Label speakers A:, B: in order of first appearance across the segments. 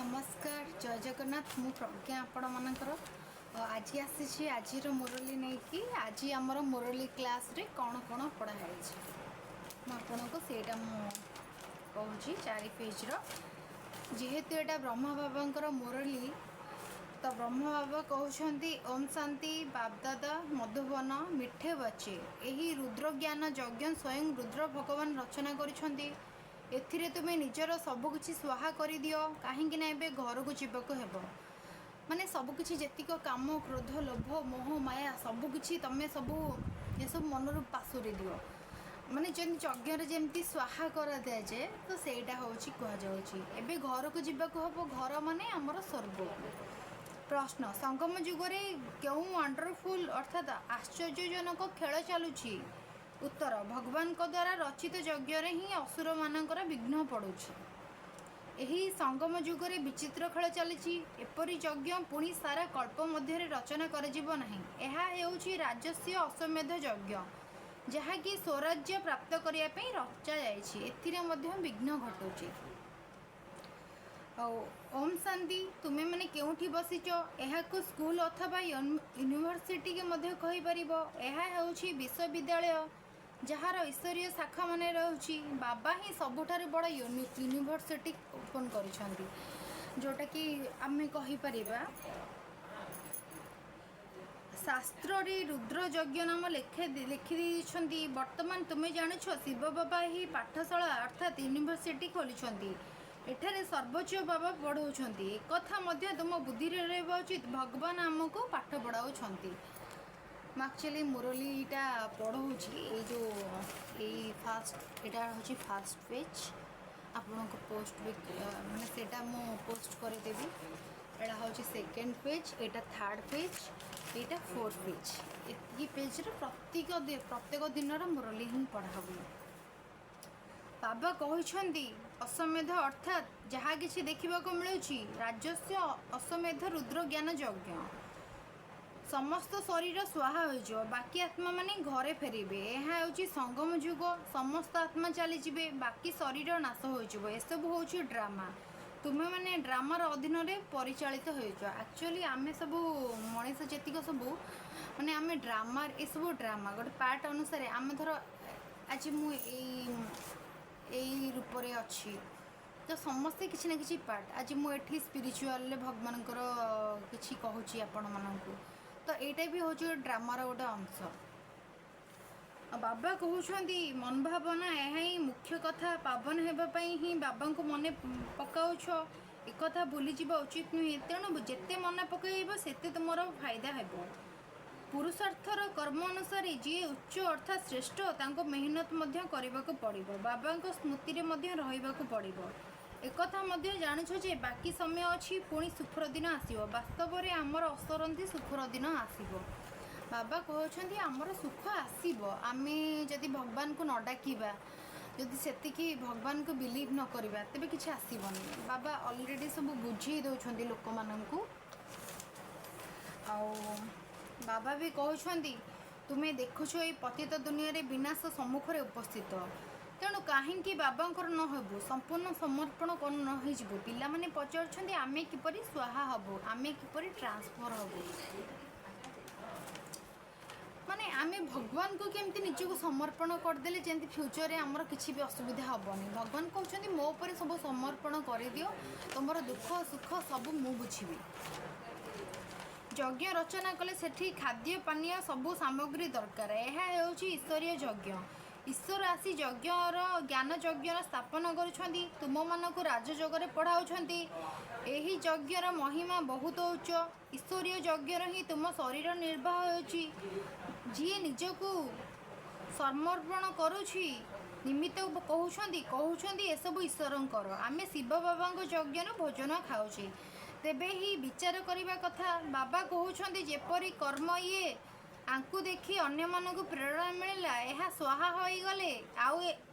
A: ନମସ୍କାର, ଜୟ ଜଗନ୍ନାଥ। ମୁଁ ପ୍ରଜ୍ଞା ଆପଣମାନଙ୍କର ଆଜି ଆସିଛି ଆଜିର ମୁରଲୀ ନେଇକି। ଆଜି ଆମର ମୁରଲୀ କ୍ଲାସ୍ରେ କ'ଣ କ'ଣ ପଢ଼ା ହେଇଛି, ମୁଁ ଆପଣଙ୍କୁ ସେଇଟା ମୁଁ କହୁଛି। 4 ପେଜ୍ର ଯେହେତୁ ଏଇଟା ବ୍ରହ୍ମା ବାବାଙ୍କର ମୁରଲୀ, ତ ବ୍ରହ୍ମ ବାବା କହୁଛନ୍ତି, ଓମ୍ ଶାନ୍ତି। ବାପଦାଦା ମଧୁବନ, ମିଠେ ବଚ୍ଚେ, ଏହି ରୁଦ୍ର ଜ୍ଞାନ ଯଜ୍ଞ ସ୍ୱୟଂ ରୁଦ୍ର ଭଗବାନ ରଚନା କରିଛନ୍ତି। ଏଥିରେ ତୁମେ ନିଜର ସବୁକିଛି ସ୍ୱାହା କରିଦିଅ, କାହିଁକି ନା ଏବେ ଘରକୁ ଯିବାକୁ ହେବ। ମାନେ ସବୁକିଛି, ଯେତିକ କାମ, କ୍ରୋଧ, ଲୋଭ, ମୋହ, ମାୟା, ସବୁକିଛି ତମେ ସବୁ ଏସବୁ ମନରୁ ପାଶୋରି ଦିଅ। ମାନେ ଯେମିତି ଯଜ୍ଞରେ ଯେମିତି ସ୍ୱାହା କରାଦିଆଯାଏ, ତ ସେଇଟା ହେଉଛି କୁହାଯାଉଛି। ଏବେ ଘରକୁ ଯିବାକୁ ହେବ। ଘର ମାନେ ଆମର ସ୍ୱର୍ଗକୁ। ପ୍ରଶ୍ନ, ସଙ୍ଗମ ଯୁଗରେ କେଉଁ ୱାଣ୍ଡରଫୁଲ୍ ଅର୍ଥାତ୍ ଆଶ୍ଚର୍ଯ୍ୟଜନକ ଖେଳ ଚାଲୁଛି? ଉତ୍ତର, ଭଗବାନଙ୍କ ଦ୍ୱାରା ରଚିତ ଯଜ୍ଞରେ ହିଁ ଅସୁରମାନଙ୍କର ବିଘ୍ନ ପଡ଼ୁଛି। ଏହି ସଙ୍ଗମ ଯୁଗରେ ବିଚିତ୍ର ଖେଳ ଚାଲିଛି। ଏପରି ଯଜ୍ଞ ପୁଣି ସାରା କଳ୍ପ ମଧ୍ୟରେ ରଚନା କରାଯିବ ନାହିଁ। ଏହା ହେଉଛି ରାଜସ୍ୱ ଅଶ୍ୱମେଧ ଯଜ୍ଞ, ଯାହାକି ସ୍ୱରାଜ୍ୟ ପ୍ରାପ୍ତ କରିବା ପାଇଁ ରଚାଯାଇଛି। ଏଥିରେ ମଧ୍ୟ ବିଘ୍ନ ଘଟୁଛି। ଆଉ ଓମ୍ ଶାନ୍ତି। ତୁମେମାନେ କେଉଁଠି ବସିଛ, ଏହାକୁ ସ୍କୁଲ ଅଥବା ୟୁନିଭର୍ସିଟିକି ମଧ୍ୟ କହିପାରିବ। ଏହା ହେଉଛି ବିଶ୍ୱବିଦ୍ୟାଳୟ, ଯାହାର ଈଶ୍ୱରୀୟ ଶାଖାମାନେ ରହୁଛି। ବାବା ହିଁ ସବୁଠାରୁ ବଡ଼ ୟୁନିଭର୍ସିଟି ଓପନ୍ କରିଛନ୍ତି, ଯେଉଁଟାକି ଆମେ କହିପାରିବା। ଶାସ୍ତ୍ରରେ ରୁଦ୍ର ଯଜ୍ଞ ନାମ ଲେଖି ଦେଇଛନ୍ତି। ବର୍ତ୍ତମାନ ତୁମେ ଜାଣୁଛ, ଶିବ ବାବା ଏହି ପାଠଶାଳା ଅର୍ଥାତ୍ ୟୁନିଭର୍ସିଟି ଖୋଲିଛନ୍ତି। ଏଠାରେ ସର୍ବୋଚ୍ଚ ବାବା ପଢ଼ାଉଛନ୍ତି। ଏକଥା ମଧ୍ୟ ତୁମ ବୁଦ୍ଧିରେ ରହିବା ଉଚିତ। ଭଗବାନ ଆମକୁ ପାଠ ପଢ଼ାଉଛନ୍ତି। ମୁଁ ଆକ୍ଚୁଆଲି ମୁରଲୀଟା ପଢ଼ଉଛି। ଏଇ ଯେଉଁ ଏଇ ଫାଷ୍ଟ, ଏଇଟା ହେଉଛି ଫାଷ୍ଟ ପେଜ୍। ଆପଣଙ୍କୁ ପୋଷ୍ଟ ବି, ମାନେ ସେଇଟା ମୁଁ ପୋଷ୍ଟ କରିଦେବି। ଏଇଟା ହେଉଛି ସେକେଣ୍ଡ ପେଜ୍, ଏଇଟା ଥାର୍ଡ଼ ପେଜ୍, ଏଇଟା ଫୋର୍ଥ ପେଜ୍। ଏତିକି ପେଜ୍ର ପ୍ରତ୍ୟେକ ଦିନର ମୁରଲୀ ହିଁ ପଢ଼ା ହୁଏ। ବାବା କହୁଛନ୍ତି, ଅଶ୍ୱମେଧ ଅର୍ଥାତ୍ ଯାହା କିଛି ଦେଖିବାକୁ ମିଳୁଛି, ରାଜସ୍ୱ ଅଶ୍ୱମେଧ ରୁଦ୍ର ଜ୍ଞାନ ଯଜ୍ଞ। ସମସ୍ତ ଶରୀର ସ୍ୱାହା ହୋଇଯିବ, ବାକି ଆତ୍ମାମାନେ ଘରେ ଫେରିବେ। ଏହା ହେଉଛି ସଙ୍ଗମ ଯୁଗ। ସମସ୍ତ ଆତ୍ମା ଚାଲିଯିବେ, ବାକି ଶରୀର ନାଶ ହୋଇଯିବ। ଏସବୁ ହେଉଛି ଡ୍ରାମା। ତୁମେମାନେ ଡ୍ରାମାର ଅଧୀନରେ ପରିଚାଳିତ ହେଉଛ। ଆକ୍ଚୁଆଲି ଆମେ ସବୁ ମଣିଷ ଯେତିକ ସବୁ, ମାନେ ଆମେ ଡ୍ରାମାର, ଏସବୁ ଡ୍ରାମା ଗୋଟେ ପାର୍ଟ ଅନୁସାରେ ଆମେ ଧର ଆଜି ମୁଁ ଏଇ ଏଇ ରୂପରେ ଅଛି, ତ ସମସ୍ତେ କିଛି ନା କିଛି ପାର୍ଟ। ଆଜି ମୁଁ ଏଠି ସ୍ପିରିଚୁଆଲରେ ଭଗବାନଙ୍କର କିଛି କହୁଛି ଆପଣମାନଙ୍କୁ, ତ ଏଇଟା ବି ହେଉଛି ଗୋଟେ ଡ୍ରାମାର ଗୋଟେ ଅଂଶ। ଆଉ ବାବା କହୁଛନ୍ତି, ମନ ଭାବନା, ଏହା ହିଁ ମୁଖ୍ୟ କଥା। ପାବନ ହେବା ପାଇଁ ହିଁ ବାବାଙ୍କୁ ମନେ ପକାଉଛ, ଏକଥା ଭୁଲିଯିବା ଉଚିତ ନୁହେଁ। ତେଣୁ ଯେତେ ମନେ ପକାଇବ, ସେତେ ତୁମର ଫାଇଦା ହେବ। ପୁରୁଷାର୍ଥର କର୍ମ ଅନୁସାରେ ଯିଏ ଉଚ୍ଚ ଅର୍ଥାତ୍ ଶ୍ରେଷ୍ଠ, ତାଙ୍କୁ ମେହନତ ମଧ୍ୟ କରିବାକୁ ପଡ଼ିବ। ବାବାଙ୍କ ସ୍ମୃତିରେ ମଧ୍ୟ ରହିବାକୁ ପଡ଼ିବ। ଏକଥା ମଧ୍ୟ ଜାଣୁଛ ଯେ ବାକି ସମୟ ଅଛି, ପୁଣି ସୁଖର ଦିନ ଆସିବ। ବାସ୍ତବରେ ଆମର ଅସରନ୍ତି ସୁଖର ଦିନ ଆସିବ। ବାବା କହୁଛନ୍ତି, ଆମର ସୁଖ ଆସିବ। ଆମେ ଯଦି ଭଗବାନଙ୍କୁ ନ ଡାକିବା, ଯଦି ସେତିକି ଭଗବାନଙ୍କୁ ବିଲିଭ୍ ନ କରିବା, ତେବେ କିଛି ଆସିବନି। ବାବା ଅଲରେଡ଼ି ସବୁ ବୁଝେଇ ଦେଉଛନ୍ତି ଲୋକମାନଙ୍କୁ। ଆଉ ବାବା ବି କହୁଛନ୍ତି, ତୁମେ ଦେଖୁଛ, ଏଇ ପତିତ ଦୁନିଆରେ ବିନାଶ ସମ୍ମୁଖରେ ଉପସ୍ଥିତ। ତେଣୁ କାହିଁକି ବାବାଙ୍କର ନ ହେବୁ? ସମ୍ପୂର୍ଣ୍ଣ ସମର୍ପଣ ନ ହେଇଯିବୁ? ପିଲାମାନେ ପଚାରୁଛନ୍ତି, ଆମେ କିପରି ସ୍ୱାହା ହବୁ? ଆମେ କିପରି ଟ୍ରାନ୍ସଫର୍ ହବୁ? ମାନେ ଆମେ ଭଗବାନଙ୍କୁ କେମିତି ନିଜକୁ ସମର୍ପଣ କରିଦେଲେ ଯେମିତି ଫ୍ୟୁଚରରେ ଆମର କିଛି ବି ଅସୁବିଧା ହେବନି। ଭଗବାନ କହୁଛନ୍ତି, ମୋ ଉପରେ ସବୁ ସମର୍ପଣ କରିଦିଅ, ତୁମର ଦୁଃଖ ସୁଖ ସବୁ ମୁଁ ବୁଝିବି। ଯଜ୍ଞ ରଚନା କଲେ ସେଠି ଖାଦ୍ୟ ପାନୀୟ ସବୁ ସାମଗ୍ରୀ ଦରକାର। ଏହା ହେଉଛି ଈଶ୍ୱରୀୟ ଯଜ୍ଞ। ଈଶ୍ୱର ଆସି ଯଜ୍ଞର ଜ୍ଞାନ ଯଜ୍ଞର ସ୍ଥାପନ କରୁଛନ୍ତି। ତୁମମାନଙ୍କୁ ରାଜଯୋଗରେ ପଢ଼ାଉଛନ୍ତି। ଏହି ଯଜ୍ଞର ମହିମା ବହୁତ ଉଚ୍ଚ। ଈଶ୍ୱରୀୟ ଯଜ୍ଞର ହିଁ ତୁମ ଶରୀର ନିର୍ବାହ ହେଉଛି। ଯିଏ ନିଜକୁ ସମର୍ପଣ କରୁଛି ନିମିତ୍ତ କହୁଛନ୍ତି, ଏସବୁ ଈଶ୍ୱରଙ୍କର। ଆମେ ଶିବ ବାବାଙ୍କ ଯଜ୍ଞରୁ ଭୋଜନ ଖାଉଛେ। ତେବେ ହିଁ ବିଚାର କରିବା କଥା। ବାବା କହୁଛନ୍ତି, ଯେପରି କର୍ମ ଇଏ, ଆଙ୍କୁ ଦେଖି ଅନ୍ୟମାନଙ୍କୁ ପ୍ରେରଣା ମିଳିଲା। ଏହା ସ୍ୱାହା ହୋଇଗଲେ ଆଉ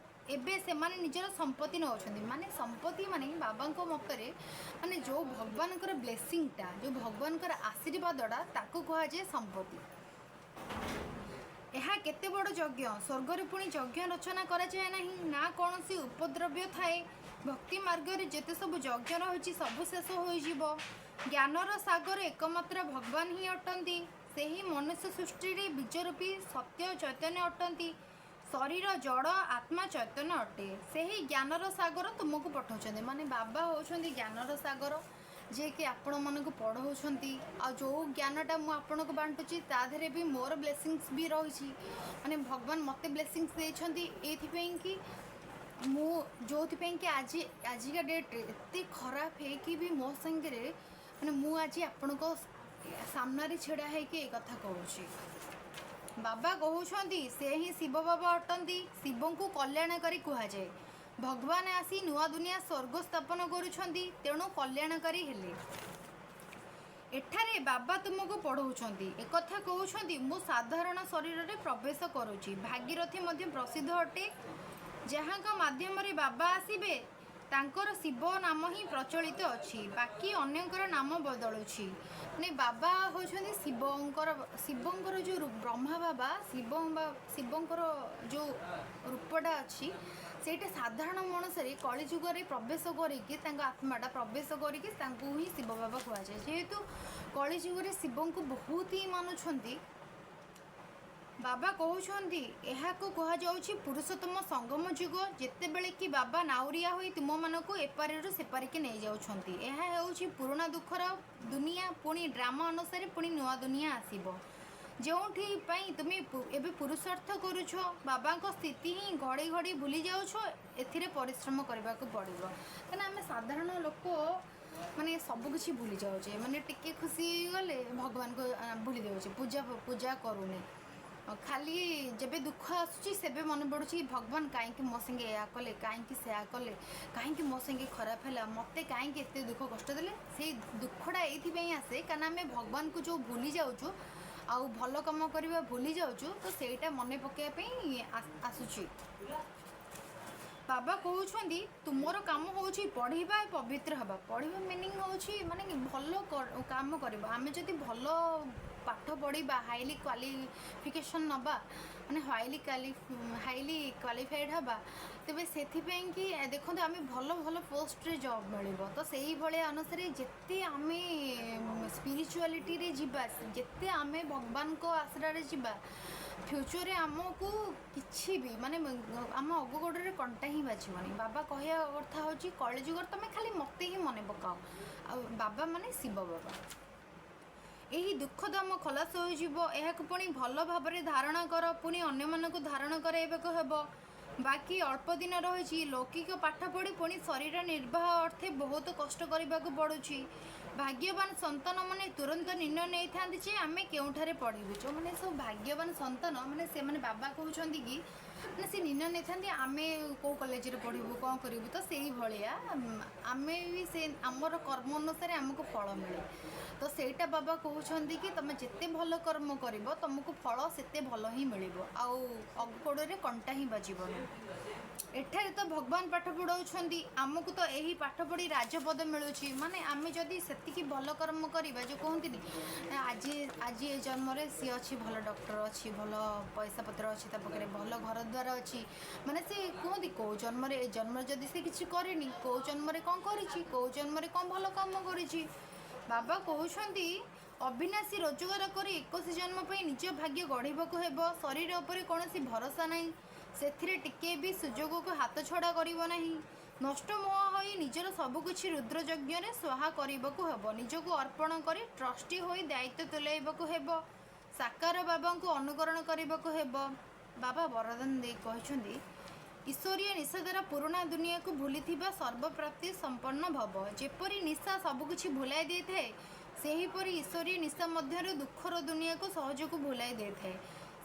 A: ଏବେ ସେମାନେ ନିଜର ସମ୍ପତ୍ତି ନେଉଛନ୍ତି। ମାନେ ସମ୍ପତ୍ତି ମାନେ ବାବାଙ୍କ ମତରେ ମାନେ ଯେଉଁ ଭଗବାନଙ୍କର ବ୍ଲେସିଂଟା, ଯେଉଁ ଭଗବାନଙ୍କର ଆଶୀର୍ବାଦଟା, ତାକୁ କୁହାଯାଏ ସମ୍ପତ୍ତି। ଏହା କେତେ ବଡ଼ ଯଜ୍ଞ! ସ୍ୱର୍ଗରେ ପୁଣି ଯଜ୍ଞ ରଚନା କରାଯାଏ ନାହିଁ, ନା କୌଣସି ଉପଦ୍ରବ୍ୟ ଥାଏ। ଭକ୍ତି ମାର୍ଗରେ ଯେତେ ସବୁ ଯଜ୍ଞ ରହିଛି, ସବୁ ଶେଷ ହୋଇଯିବ। ଜ୍ଞାନର ସାଗର ଏକମାତ୍ର ଭଗବାନ ହିଁ ଅଟନ୍ତି। ସେହି ମନୁଷ୍ୟ ସୃଷ୍ଟିରେ ବୀଜରୂପୀ ସତ୍ୟ ଚୈତନ୍ୟ ଅଟନ୍ତି। ଶରୀର ଜଡ଼, ଆତ୍ମା ଚୈତନ୍ୟ ଅଟେ। ସେହି ଜ୍ଞାନର ସାଗର ତୁମକୁ ପଠାଉଛନ୍ତି। ମାନେ ବାବା ହେଉଛନ୍ତି ଜ୍ଞାନର ସାଗର, ଯିଏକି ଆପଣମାନଙ୍କୁ ପଢ଼ଉଛନ୍ତି। ଆଉ ଯେଉଁ ଜ୍ଞାନଟା ମୁଁ ଆପଣଙ୍କୁ ବାଣ୍ଟୁଛି, ତା ଦେହରେ ବି ମୋର ବ୍ଲେସିଂସ୍ ବି ରହିଛି। ମାନେ ଭଗବାନ ମୋତେ ବ୍ଲେସିଂସ୍ ଦେଇଛନ୍ତି ଏଇଥିପାଇଁ କି ମୁଁ ଯେଉଁଥିପାଇଁ କି ଆଜିକା ଡେଟ୍ରେ ଏତେ ଖରାପ ହେଇକି ବି ମୋ ସାଙ୍ଗରେ, ମାନେ ମୁଁ ଆଜି ଆପଣଙ୍କ ସାମ୍ନାରେ ଛିଡ଼ା ହେଇକି ଏ କଥା କହୁଛି। ବାବା କହୁଛନ୍ତି, ସେ ହିଁ ଶିବ ବାବା ଅଟନ୍ତି। ଶିବଙ୍କୁ କଲ୍ୟାଣକାରୀ କୁହାଯାଏ। ଭଗବାନ ଆସି ନୂଆ ଦୁନିଆ ସ୍ୱର୍ଗ ସ୍ଥାପନ କରୁଛନ୍ତି, ତେଣୁ କଲ୍ୟାଣକାରୀ ହେଲେ। ଏଠାରେ ବାବା ତୁମକୁ ପଢ଼ଉଛନ୍ତି। ଏକଥା କହୁଛନ୍ତି, ମୁଁ ସାଧାରଣ ଶରୀରରେ ପ୍ରବେଶ କରୁଛି। ଭାଗୀରଥି ମଧ୍ୟ ପ୍ରସିଦ୍ଧ ଅଟେ। ଯାହାଙ୍କ ମାଧ୍ୟମରେ ବାବା ଆସିବେ, ତାଙ୍କର ଶିବ ନାମ ହିଁ ପ୍ରଚଳିତ ଅଛି। ବାକି ଅନ୍ୟଙ୍କର ନାମ ବଦଳୁଛି। ମାନେ ବାବା ହେଉଛନ୍ତି ଶିବଙ୍କର ଯେଉଁ ବ୍ରହ୍ମା ବାବା, ଶିବ ବା ଶିବଙ୍କର ଯେଉଁ ରୂପଟା ଅଛି, ସେଇଟା ସାଧାରଣ ମଣିଷରେ କଳିଯୁଗରେ ପ୍ରବେଶ କରିକି, ତାଙ୍କ ଆତ୍ମାଟା ପ୍ରବେଶ କରିକି ତାଙ୍କୁ ହିଁ ଶିବ ବାବା କୁହାଯାଏ। ଯେହେତୁ କଳିଯୁଗରେ ଶିବଙ୍କୁ ବହୁତ ହିଁ ମାନୁଛନ୍ତି। ବାବା କହୁଛନ୍ତି, ଏହାକୁ କୁହାଯାଉଛି ପୁରୁଷୋତ୍ତମ ସଙ୍ଗମ ଯୁଗ, ଯେତେବେଳେ କି ବାବା ନାଉରିଆ ହୋଇ ତୁମମାନଙ୍କୁ ଏପାରିରୁ ସେପାରିକି ନେଇଯାଉଛନ୍ତି। ଏହା ହେଉଛି ପୁରୁଣା ଦୁଃଖର ଦୁନିଆ। ପୁଣି ଡ୍ରାମା ଅନୁସାରେ ପୁଣି ନୂଆ ଦୁନିଆ ଆସିବ, ଯେଉଁଠି ପାଇଁ ତୁମେ ଏବେ ପୁରୁଷାର୍ଥ କରୁଛ। ବାବାଙ୍କ ସ୍ଥିତି ହିଁ ଘଡ଼ି ଘଡ଼ି ଭୁଲି ଯାଉଛ। ଏଥିରେ ପରିଶ୍ରମ କରିବାକୁ ପଡ଼ିବ, କାହିଁକିନା ଆମେ ସାଧାରଣ ଲୋକ ମାନେ ସବୁକିଛି ଭୁଲି ଯାଉଛେ। ମାନେ ଟିକେ ଖୁସି ହେଇଗଲେ ଭଗବାନଙ୍କୁ ଭୁଲି ଯାଉଛେ, ପୂଜା କରୁନେ। ଆଉ ଖାଲି ଯେବେ ଦୁଃଖ ଆସୁଛି, ସେବେ ମନେ ପଡ଼ୁଛି କି ଭଗବାନ କାହିଁକି ମୋ ସାଙ୍ଗେ ଏହା କଲେ, କାହିଁକି ସେୟା କଲେ, କାହିଁକି ମୋ ସାଙ୍ଗେ ଖରାପ ହେଲା, ମୋତେ କାହିଁକି ଏତେ ଦୁଃଖ କଷ୍ଟ ଦେଲେ। ସେଇ ଦୁଃଖଟା ଏଇଥିପାଇଁ ଆସେ, କାରଣ ଆମେ ଭଗବାନଙ୍କୁ ଯେଉଁ ଭୁଲି ଯାଉଛୁ ଆଉ ଭଲ କାମ କରିବା ଭୁଲି ଯାଉଛୁ, ତ ସେଇଟା ମନେ ପକାଇବା ପାଇଁ ଆସୁଛି। ବାବା କହୁଛନ୍ତି, ତୁମର କାମ ହେଉଛି ପଢ଼ିବା, ପବିତ୍ର ହେବା। ପଢ଼ିବା ମିନିଂ ହେଉଛି ମାନେ ଭଲ କାମ କରିବା। ଆମେ ଯଦି ଭଲ ପାଠ ପଢ଼ିବା, ହାଇଲି କ୍ୱାଲିଫିକେସନ୍ ନେବା, ମାନେ ହାଇଲି କ୍ୱାଲିଫାଇଡ଼୍ ହେବା, ତେବେ ସେଥିପାଇଁ କି ଦେଖନ୍ତୁ, ଆମେ ଭଲ ଭଲ ପୋଷ୍ଟରେ ଜବ୍ ମିଳିବ। ତ ସେଇଭଳିଆ ଅନୁସାରେ ଯେତେ ଆମେ ସ୍ପିରିଚୁଆଲିଟିରେ ଯିବା, ଯେତେ ଆମେ ଭଗବାନଙ୍କ ଆଶ୍ରାରେ ଯିବା, ଫ୍ୟୁଚରରେ ଆମକୁ କିଛି ବି ମାନେ ଆମ ଅଗ ଗୋଡ଼ରେ କଣ୍ଟା ହିଁ ବାଜିବନି। ବାବା କହିବା କଥା ହେଉଛି, କଳିଯୁଗରେ ତମେ ଖାଲି ମୋତେ ହିଁ ମନେ ପକାଅ। ଆଉ ବାବା ମାନେ ଶିବ ବାବା। ଏହି ଦୁଃଖଧାମ ଖଲାସ ହୋଇଯିବ। ଏହାକୁ ପୁଣି ଭଲ ଭାବରେ ଧାରଣା କର, ପୁଣି ଅନ୍ୟମାନଙ୍କୁ ଧାରଣ କରାଇବାକୁ ହେବ। ବାକି ଅଳ୍ପ ଦିନ ରହିଛି। ଲୌକିକ ପାଠ ପଢ଼ି ପୁଣି ଶରୀର ନିର୍ବାହ ଅର୍ଥେ ବହୁତ କଷ୍ଟ କରିବାକୁ ପଡ଼ୁଛି। ଭାଗ୍ୟବାନ ସନ୍ତାନମାନେ ତୁରନ୍ତ ନିର୍ଣ୍ଣୟ ନେଇଥାନ୍ତି ଯେ ଆମେ କେଉଁଠାରେ ପଢ଼ିବୁ। ଯେଉଁମାନେ ସବୁ ଭାଗ୍ୟବାନ ସନ୍ତାନ, ମାନେ ସେମାନେ, ବାବା କହୁଛନ୍ତି କି ମାନେ ସେ ନିର୍ଣ୍ଣୟ ନେଇଥାନ୍ତି, ଆମେ କେଉଁ କଲେଜରେ ପଢ଼ିବୁ, କ'ଣ କରିବୁ। ତ ସେଇଭଳିଆ ଆମେ ବି ସେ ଆମର କର୍ମ ଅନୁସାରେ ଆମକୁ ଫଳ ମିଳେ। ତ ସେଇଟା ବାବା କହୁଛନ୍ତି କି ତମେ ଯେତେ ଭଲ କର୍ମ କରିବ, ତମକୁ ଫଳ ସେତେ ଭଲ ହିଁ ମିଳିବ ଆଉ ଅଗୋଡ଼ରେ କଣ୍ଟା ହିଁ ବାଜିବନି। ଏଠାରେ ତ ଭଗବାନ ପାଠ ପଢ଼ାଉଛନ୍ତି ଆମକୁ, ତ ଏହି ପାଠ ପଢ଼ି ରାଜପଦ ମିଳୁଛି। ମାନେ ଆମେ ଯଦି ସେତିକି ଭଲ କର୍ମ କରିବା, ଯେଉଁ କୁହନ୍ତିନି, ଆଜି ଏ ଜନ୍ମରେ ସିଏ ଅଛି, ଭଲ ଡକ୍ଟର ଅଛି, ଭଲ ପଇସା ପତ୍ର ଅଛି ତା ପାଖରେ, ଭଲ ଘର ଦ୍ୱାର ଅଛି, ମାନେ ସେ କୁହନ୍ତି କେଉଁ ଜନ୍ମରେ, ଏ ଜନ୍ମରେ ଯଦି ସେ କିଛି କରିନି, କେଉଁ ଜନ୍ମରେ କ'ଣ କରିଛି, କେଉଁ ଜନ୍ମରେ କ'ଣ ଭଲ କାମ କରିଛି। ବାବା କହୁଛନ୍ତି, ଅବିନାଶୀ ରୋଜଗାର କରି 21 ଜନ୍ମ ପାଇଁ ନିଜ ଭାଗ୍ୟ ଗଢ଼ିବାକୁ ହେବ। ଶରୀର ଉପରେ କୌଣସି ଭରସା ନାହିଁ, ସେଥିରେ ଟିକେ ବି ସୁଯୋଗକୁ ହାତ ଛଡ଼ା କରିବ ନାହିଁ। ନଷ୍ଟ ମୋହ ହୋଇ ନିଜର ସବୁକିଛି ରୁଦ୍ରଯଜ୍ଞରେ ସ୍ୱାହା କରିବାକୁ ହେବ। ନିଜକୁ ଅର୍ପଣ କରି ଟ୍ରଷ୍ଟି ହୋଇ ଦାୟିତ୍ୱ ତୁଲାଇବାକୁ ହେବ। ସାକାର ବାବାଙ୍କୁ ଅନୁକରଣ କରିବାକୁ ହେବ। ବାବା ବରଦାନ ଦେଇ କହିଛନ୍ତି, ଈଶ୍ୱରୀୟ ନିଶା ଦ୍ୱାରା ପୁରୁଣା ଦୁନିଆକୁ ଭୁଲିଥିବା ସର୍ବପ୍ରାପ୍ତି ସମ୍ପନ୍ନ ଭବ। ଯେପରି ନିଶା ସବୁକିଛି ଭୁଲାଇ ଦେଇଥାଏ, ସେହିପରି ଈଶ୍ୱରୀୟ ନିଶା ମଧ୍ୟରୁ ଦୁଃଖର ଦୁନିଆକୁ ସହଜକୁ ଭୁଲାଇ ଦେଇଥାଏ।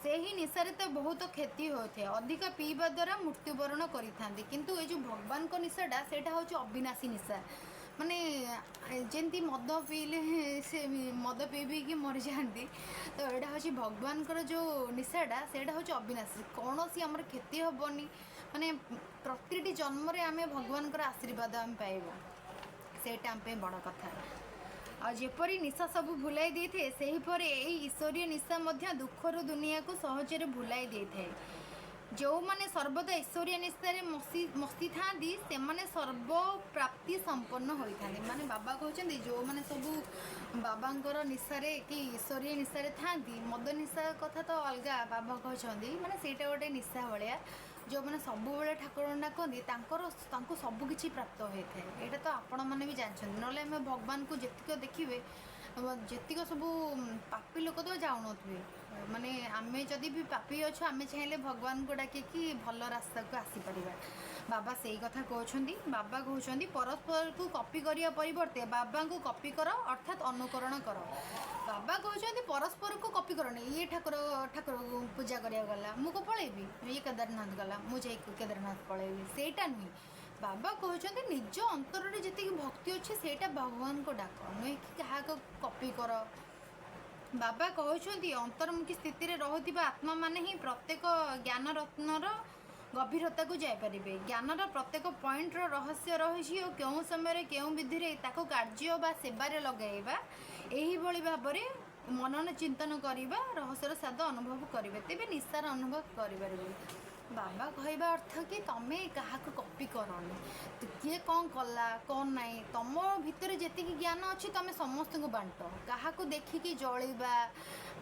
A: ସେହି ନିଶାରେ ତ ବହୁତ କ୍ଷତି ହୋଇଥାଏ। ଅଧିକ ପିଇବା ଦ୍ୱାରା ମୃତ୍ୟୁବରଣ କରିଥାନ୍ତି। କିନ୍ତୁ ଏ ଯେଉଁ ଭଗବାନଙ୍କ ନିଶାଟା, ସେଇଟା ହେଉଛି ଅବିନାଶୀ ନିଶା। ମାନେ ଯେମିତି ମଦ ପିଇଲେ ସେ ମଦ ପିଇ ପିଇକି ମରିଯାଆନ୍ତି, ତ ଏଇଟା ହେଉଛି ଭଗବାନଙ୍କର ଯେଉଁ ନିଶାଟା, ସେଇଟା ହେଉଛି ଅବିନାଶୀ। କୌଣସି ଆମର କ୍ଷତି ହେବନି। ମାନେ ପ୍ରତିଟି ଜନ୍ମରେ ଆମେ ଭଗବାନଙ୍କର ଆଶୀର୍ବାଦ ଆମେ ପାଇବା, ସେଇଟା ଆମ ପାଇଁ ବଡ଼ କଥା। ଆଉ ଯେପରି ନିଶା ସବୁ ଭୁଲାଇ ଦେଇଥାଏ, ସେହିପରି ଏହି ଈଶ୍ୱରୀୟ ନିଶା ମଧ୍ୟ ଦୁଃଖର ଦୁନିଆକୁ ସହଜରେ ଭୁଲାଇ ଦେଇଥାଏ। ଯେଉଁମାନେ ସର୍ବଦା ଈଶ୍ୱରୀୟ ନିଶାରେ ମସ୍ତି ଥାଆନ୍ତି, ସେମାନେ ସର୍ବପ୍ରାପ୍ତି ସମ୍ପନ୍ନ ହୋଇଥାନ୍ତି। ମାନେ ବାବା କହୁଛନ୍ତି, ଯେଉଁମାନେ ସବୁ ବାବାଙ୍କର ନିଶାରେ କି ଈଶ୍ୱରୀୟ ନିଶାରେ ଥାଆନ୍ତି, ମଦ ନିଶା କଥା ତ ଅଲଗା, ବାବା କହୁଛନ୍ତି ମାନେ ସେଇଟା ଗୋଟେ ନିଶା ଭଳିଆ। ଯେଉଁମାନେ ସବୁବେଳେ ଠାକୁରଙ୍କୁ ଡାକନ୍ତି, ତାଙ୍କୁ ସବୁକିଛି ପ୍ରାପ୍ତ ହୋଇଥାଏ। ଏଇଟା ତ ଆପଣମାନେ ବି ଜାଣିଛନ୍ତି। ନହେଲେ ଆମେ ଭଗବାନଙ୍କୁ ଯେତିକ ଦେଖିବେ, ଯେତିକ ସବୁ ପାପୀ ଲୋକ ତ ଯାଉନଥିବେ। ମାନେ ଆମେ ଯଦି ବି ପାପୀ ଅଛୁ, ଆମେ ଚାହିଁଲେ ଭଗବାନଙ୍କୁ ଡାକିକି ଭଲ ରାସ୍ତାକୁ ଆସିପାରିବା। ବାବା ସେଇ କଥା କହୁଛନ୍ତି। ବାବା କହୁଛନ୍ତି, ପରସ୍ପରକୁ କପି କରିବା ପରିବର୍ତ୍ତେ ବାବାଙ୍କୁ କପି କର, ଅର୍ଥାତ୍ ଅନୁକରଣ କର। ବାବା କହୁଛନ୍ତି, ପରସ୍ପରକୁ କପି କରନି। ଇଏ ଠାକୁରକୁ ପୂଜା କରିବାକୁ ଗଲା, ମୁଁ କ'ଣ ପଳେଇବି? ଇଏ କେଦାରନାଥ ଗଲା, ମୁଁ ଯାଇ କେଦାରନାଥ ପଳେଇବି, ସେଇଟା ନୁହେଁ। ବାବା କହୁଛନ୍ତି, ନିଜ ଅନ୍ତରରେ ଯେତିକି ଭକ୍ତି ଅଛି, ସେଇଟା ଭଗବାନଙ୍କୁ ଡାକ, ନୁହେଁ କି କାହାକୁ କପି କର। ବାବା କହୁଛନ୍ତି, ଅନ୍ତର୍ମୁଖୀ ସ୍ଥିତିରେ ରହୁଥିବା ଆତ୍ମାମାନେ ହିଁ ପ୍ରତ୍ୟେକ ଜ୍ଞାନ ରତ୍ନର ଗଭୀରତାକୁ ଯାଇପାରିବେ। ଜ୍ଞାନର ପ୍ରତ୍ୟେକ ପଏଣ୍ଟର ରହସ୍ୟ ରହିଛି ଓ କେଉଁ ସମୟରେ କେଉଁ ବିଧିରେ ତାକୁ କାର୍ଯ୍ୟ ବା ସେବାରେ ଲଗାଇବା, ଏହିଭଳି ଭାବରେ ମନନ ଚିନ୍ତନ କରିବା, ରହସ୍ୟର ସ୍ୱାଦ ଅନୁଭବ କରିବେ, ତେବେ ନିଶାର ଅନୁଭବ କରିପାରିବେ। ବାବା କହିବା ଅର୍ଥ କି ତମେ କାହାକୁ କପି କରନି। କିଏ କ'ଣ କଲା କ'ଣ ନାହିଁ, ତମ ଭିତରେ ଯେତିକି ଜ୍ଞାନ ଅଛି ତମେ ସମସ୍ତଙ୍କୁ ବାଣ୍ଟ। କାହାକୁ ଦେଖିକି ଜଳିବା,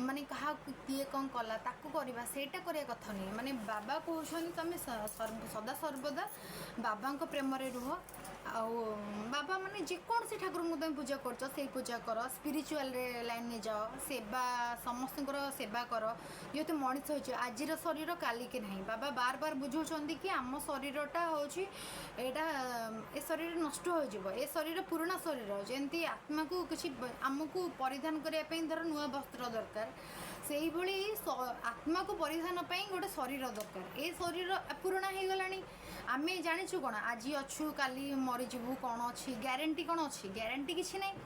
A: ମାନେ କାହାକୁ କିଏ କ'ଣ କଲା ତାକୁ କରିବା, ସେଇଟା କରିବା କଥା ନୁହେଁ। ମାନେ ବାବା କହୁଛନ୍ତି, ତମେ ସଦା ସର୍ବଦା ବାବାଙ୍କ ପ୍ରେମରେ ରୁହ। ଆଉ ବାବା ମାନେ ଯେକୌଣସି ଠାକୁରଙ୍କୁ ତମେ ପୂଜା କରୁଛ, ସେଇ ପୂଜା କର। ସ୍ପିରିଚୁଆଲରେ ଲାଇନରେ ଯାଅ, ସେବା, ସମସ୍ତଙ୍କର ସେବା କର। ଯେହେତୁ ମଣିଷ ହେଇଛ, ଆଜିର ଶରୀର କାଲିକି ନାହିଁ। ବାବା ବାର ବାର ବୁଝାଉଛନ୍ତି କି ଆମ ଶରୀରଟା ହେଉଛି ଏଇଟା, ଏ ଶରୀର ନଷ୍ଟ ହୋଇଯିବ। ଏ ଶରୀର ପୁରୁଣା ଶରୀର। ଯେମିତି ଆତ୍ମାକୁ କିଛି ଆମକୁ ପରିଧାନ କରିବା ପାଇଁ ଧର ନୂଆ ବସ୍ତ୍ର ଦରକାର, ସେଇଭଳି ଆତ୍ମାକୁ ପରିଧାନ ପାଇଁ ଗୋଟେ ଶରୀର ଦରକାର। ଏ ଶରୀର ପୁରୁଣା ହେଇଗଲାଣି। ଆମେ ଜାଣିଛୁ କ'ଣ, ଆଜି ଅଛୁ କାଲି ମରିଯିବୁ? କ'ଣ ଅଛି ଗ୍ୟାରେଣ୍ଟି? କ'ଣ ଅଛି ଗ୍ୟାରେଣ୍ଟି? କିଛି ନାହିଁ।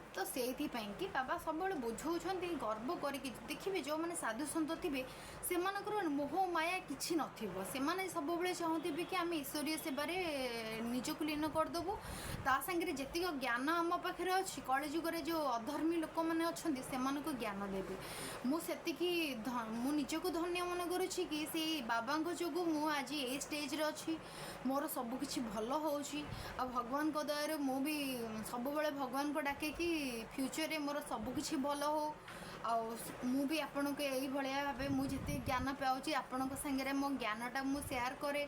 A: ତ ସେଇଥିପାଇଁ କି ବାବା ସବୁବେଳେ ବୁଝାଉଛନ୍ତି। ଗର୍ବ କରିକି ଦେଖିବେ, ଯେଉଁମାନେ ସାଧୁ ସନ୍ଥ ଥିବେ, ସେମାନଙ୍କର ମୋହ ମାୟା କିଛି ନଥିବ। ସେମାନେ ସବୁବେଳେ ଚାହୁଁଥିବେ କି ଆମେ ଈଶ୍ୱରୀୟ ସେବାରେ ନିଜକୁ ଲୀନ କରିଦେବୁ, ତା ସାଙ୍ଗରେ ଯେତିକ ଜ୍ଞାନ ଆମ ପାଖରେ ଅଛି, କଳିଯୁଗରେ ଯେଉଁ ଅଧର୍ମୀ ଲୋକମାନେ ଅଛନ୍ତି ସେମାନଙ୍କୁ ଜ୍ଞାନ ଦେବେ। ମୁଁ ସେତିକି ମୁଁ ନିଜକୁ ଧନ୍ୟ ମନେ କରୁଛି କି ସେଇ ବାବାଙ୍କ ଯୋଗୁଁ ମୁଁ ଆଜି ଏଇ ଷ୍ଟେଜ୍ରେ ଅଛି। ମୋର ସବୁକିଛି ଭଲ ହେଉଛି ଆଉ ଭଗବାନଙ୍କ ଦୟାରୁ ମୁଁ ବି ସବୁବେଳେ ଭଗବାନଙ୍କୁ ଡାକେ କି ଫ୍ୟୁଚର୍ରେ ମୋର ସବୁକିଛି ଭଲ ହଉ। ଆଉ ମୁଁ ବି ଆପଣଙ୍କୁ ଏଇଭଳିଆ ଭାବେ ମୁଁ ଯେତିକି ଜ୍ଞାନ ପାଉଛି, ଆପଣଙ୍କ ସାଙ୍ଗରେ ମୋ ଜ୍ଞାନଟା ମୁଁ ସେୟାର କରେ।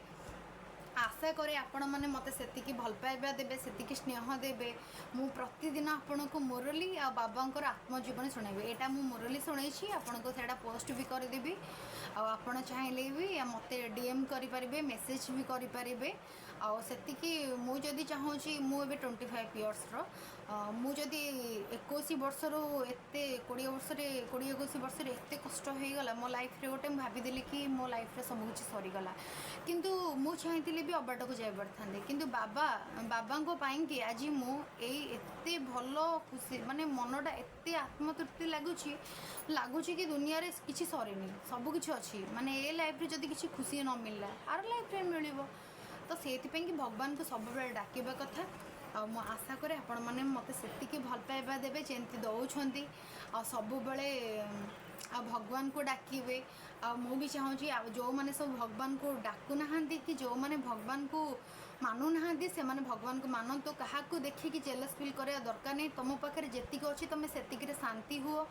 A: ଆଶା କରେ ଆପଣମାନେ ମୋତେ ସେତିକି ଭଲ ପାଇବା ଦେବେ, ସେତିକି ସ୍ନେହ ଦେବେ। ମୁଁ ପ୍ରତିଦିନ ଆପଣଙ୍କୁ ମୁରଲୀ ଆଉ ବାବାଙ୍କର ଆତ୍ମଜୀବନୀ ଶୁଣାଇବି। ଏଇଟା ମୁଁ ମୁରଲୀ ଶୁଣେଇଛି ଆପଣଙ୍କୁ, ସେଇଟା ପୋଷ୍ଟ ବି କରିଦେବି। ଆଉ ଆପଣ ଚାହିଁଲେ ବି ମୋତେ ଡିଏମ୍ କରିପାରିବେ, ମେସେଜ୍ ବି କରିପାରିବେ। ଆଉ ସେତିକି ମୁଁ ଯଦି ଚାହୁଁଛି, ମୁଁ ଏବେ 25 ଇୟର୍ସର। ମୁଁ ଯଦି 21 ବର୍ଷରୁ ଏତେ, 20 ବର୍ଷରେ, 20 21 ବର୍ଷରେ ଏତେ କଷ୍ଟ ହେଇଗଲା ମୋ ଲାଇଫ୍ରେ ଗୋଟେ, ମୁଁ ଭାବିଦେଲି କି ମୋ ଲାଇଫ୍ରେ ସବୁକିଛି ସରିଗଲା। କିନ୍ତୁ ମୁଁ ଚାହିଁଥିଲେ ବି ଅବାଟକୁ ଯାଇପାରିଥାନ୍ତି। କିନ୍ତୁ ବାବାଙ୍କ ପାଇଁକି ଆଜି ମୁଁ ଏଇ ଏତେ ଭଲ ଖୁସି, ମାନେ ମନଟା ଏତେ ଆତ୍ମତୃପ୍ତି ଲାଗୁଛି। ଲାଗୁଛି କି ଦୁନିଆରେ କିଛି ସରିନି, ସବୁ କିଛି ଅଛି। ମାନେ ଏ ଲାଇଫ୍ରେ ଯଦି କିଛି ଖୁସି ନ ମିଳିଲା, ଆର ଲାଇଫ୍ରେ ମିଳିବ। ତ ସେଇଥିପାଇଁ କି ଭଗବାନଙ୍କୁ ସବୁବେଳେ ଡାକିବା କଥା। ଆଉ ମୁଁ ଆଶା କରେ ଆପଣମାନେ ମୋତେ ସେତିକି ଭଲ ପାଇବା ଦେବେ ଯେମିତି ଦେଉଛନ୍ତି, ଆଉ ସବୁବେଳେ ଆଉ ଭଗବାନଙ୍କୁ ଡାକିବେ। ଆଉ ମୁଁ ବି ଚାହୁଁଛି, ଆଉ ଯେଉଁମାନେ ସବୁ ଭଗବାନଙ୍କୁ ଡାକୁନାହାନ୍ତି କି ଯେଉଁମାନେ ଭଗବାନଙ୍କୁ ମାନୁନାହାନ୍ତି, ସେମାନେ ଭଗବାନଙ୍କୁ ମାନନ୍ତୁ। କାହାକୁ ଦେଖିକି ଜେଲସ୍ ଫିଲ୍ କରିବା ଦରକାର ନାହିଁ। ତୁମ ପାଖରେ ଯେତିକି ଅଛି, ତୁମେ ସେତିକିରେ ଶାନ୍ତି ହୁଅ।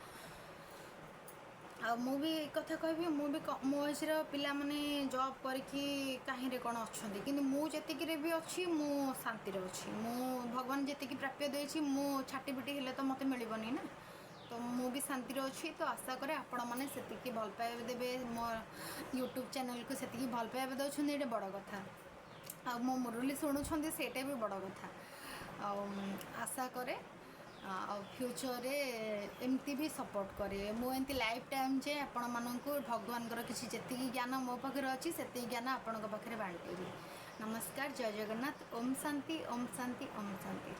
A: ଆଉ ମୁଁ ବି ଏ କଥା କହିବି, ମୁଁ ବି ମୋ ଏଜ୍ର ପିଲାମାନେ ଜବ୍ କରିକି କାହିଁରେ କ'ଣ ଅଛନ୍ତି। କିନ୍ତୁ ମୁଁ ଯେତିକିରେ ବି ଅଛି, ମୁଁ ଶାନ୍ତିରେ ଅଛି। ମୁଁ ଭଗବାନ ଯେତିକି ପ୍ରାପ୍ୟ ଦେଇଛି, ମୁଁ ଛାଟି ପିଟି ହେଲେ ତ ମୋତେ ମିଳିବନି ନା। ତ ମୁଁ ବି ଶାନ୍ତିରେ ଅଛି। ତ ଆଶା କରେ ଆପଣମାନେ ସେତିକି ଭଲ ପାଇବା ଦେବେ। ମୋ ୟୁଟ୍ୟୁବ୍ ଚ୍ୟାନେଲ୍କୁ ସେତିକି ଭଲ ପାଇବା ଦେଉଛନ୍ତି, ଏଇଟା ବଡ଼ କଥା। ଆଉ ମୋ ମୁରଲୀ ଶୁଣୁଛନ୍ତି, ସେଇଟା ବି ବଡ଼ କଥା। ଆଉ ଆଶା କରେ ଆଉ ଫ୍ୟୁଚର୍ରେ ଏମିତି ବି ସପୋର୍ଟ କରିବେ। ମୁଁ ଏମିତି ଲାଇଫ୍ ଟାଇମ୍ ଯାଏ ଆପଣମାନଙ୍କୁ ଭଗବାନଙ୍କର କିଛି ଯେତିକି ଜ୍ଞାନ ମୋ ପାଖରେ ଅଛି, ସେତିକି ଜ୍ଞାନ ଆପଣଙ୍କ ପାଖରେ ବାଣ୍ଟିବି। ନମସ୍କାର, ଜୟ ଜଗନ୍ନାଥ, ଓମ୍ ଶାନ୍ତି, ଓମ୍ ଶାନ୍ତି, ଓମ୍ ଶାନ୍ତି।